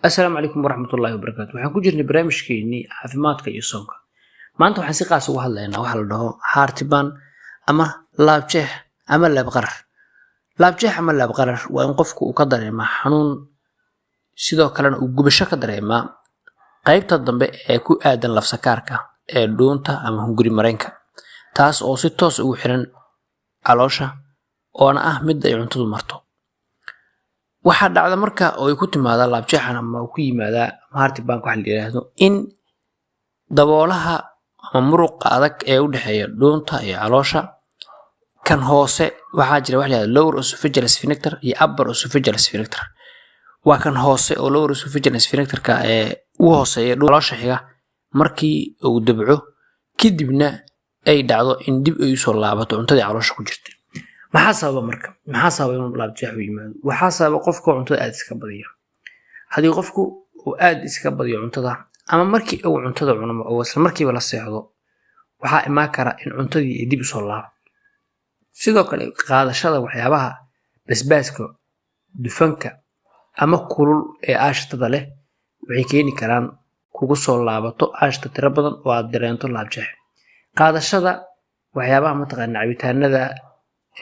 Asalaamu calaykum waraxmatullaahi wabarakaatu. Waxaan ku jirnay barnaamijkeenii caafimaadka iyo soonka. Maanta waxaan si qaas uga hadlaynaa waxa la dhaho heartburn ama laabjeex ama laabqarar. Laabjeex ama laabqarar waa in qofku uu ka dareemaa xanuun, sidoo kalena uu gubasho ka dareemaa qaybta dambe ee ku aadan lafsakaarka ee dhuunta ama hunguri mareenka, taas oo si toos ugu xiran caloosha, oona ah mid ay cuntadu marto. Waxaa dhacda marka oo ay ku timaada laabjeexan ama uu ku yimaadaa heartburn waxa la yiraahdo in daboolaha ama muruqa adag ee u dhexeeya dhuunta iyo caloosha kan hoose. Waxaa jira wax la yiraahdo lower esophageal sphincter iyo upper esophageal sphincter. Waa kan hoose oo lower esophageal sphincterka ee u hooseeya caloosha xiga. Markii uu dabco, kadibna ay dhacdo in dib ay usoo laabato cuntadii caloosha ku jirtay. Maxaa sababa marka? Maxaa sababa inuu laabjeex u yimaado? Waxaa sababa qofka cuntada aad iska badiyo. Haddii qofku uu aad iska badiyo cuntada, ama markii uu cuntada cuno oo isla markiiba la seexdo, waxaa imaan kara in cuntadii ay dib usoo laabato. Sidoo kale, qaadashada waxyaabaha basbaaska, dufanka ama kulul ee aashitada leh waxay keeni karaan kugu soo laabato aashita tiro badan oo aad dareento laabjeex. Qaadashada waxyaabaha, mataqaana, cabitaanada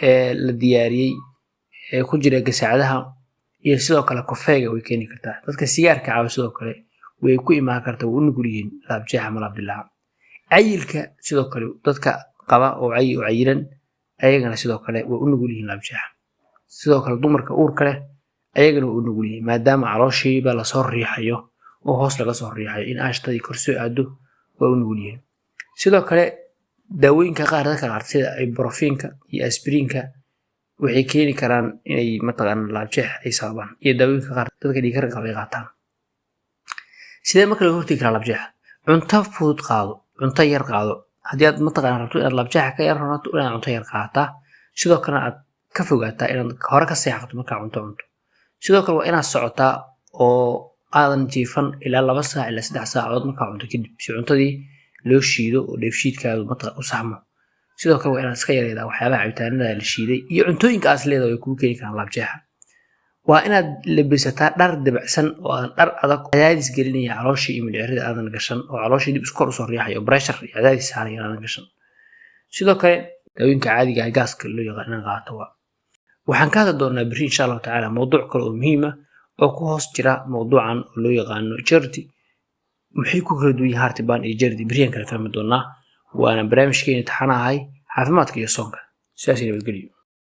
ee la diyaariyey ee ku jira gasaacadaha iyo sidoo kale kofeega way keeni kartaa. Dadka sigaarka caba sidoo kale way ku imaan kartaa, way u nugul yihiin laabjeex ama laabdilaaca. Cayilka sidoo kale, dadka qaba oo cayilan ayagana sidoo kale way u nugul yihiin laabjeexa. Sidoo kale, dumarka uurka leh ayagana way u nugul yihiin, maadaama calooshiiba lasoo riixayo oo hoos laga soo riixayo, in aashtadii kor soo aado way u nugul yihiin. Sidoo kale, daawooyinka qaar dadka qaar sida ibuprofenka iyo aspirinka waxay keeni karaan inay, mataqaana, laabjeex ay sababaan, iyo daawooyinka qaar dadka dhiigkarka qaba ay qaataan. Sidee marka laga hortegi karaa laabjeexa? Cunto fudud qaado, cunto yar qaado. Haddii aad, mataqaana, rabto inaad laabjeexa ka yar ronato, inaad cunto yar qaadataa, sidoo kalena aad ka fogaataa inaad hore ka seexato markaa cunto cunto. Sidoo kale, waa inaad socotaa oo aadan jiifan ilaa 2 saac ilaa 3 saacadood markaa cunto kadib, si cuntadii loo shiido oo dheefshiidkaadu u saxmo. Sidoo kale, waa inaad iska yareydaa waxyaabaha cabitaanada la shiiday iyo cuntooyinka aas leedahay, way kugu keeni karaan laabjeexa. Waa inaad labisataa dhar dabacsan oo aadan dhar adag cadaadis gelinaya calooshii iyo mindhicirada aadan gashan, oo calooshii dib iskor usoo riixayo oo pressure iyo cadaadis saaraya aadan gashan. Sidoo kale, daawooyinka caadiga ah, gaaska loo yaqaan, inaan qaato. Waa waxaan ka hadli doonaa berri, insha Allahu tacaala, mowduuc kale oo muhiim ah oo ku hoos jira mowduucan oo loo yaqaano GERD. Maxay ku kala duwan yihiin heartburn iyo GERD? Berriyaan kala fahmi doonaa. Waana barnaamijkeeni taxanahay caafimaadka iyo soonka. Sidaas nabadgelyo.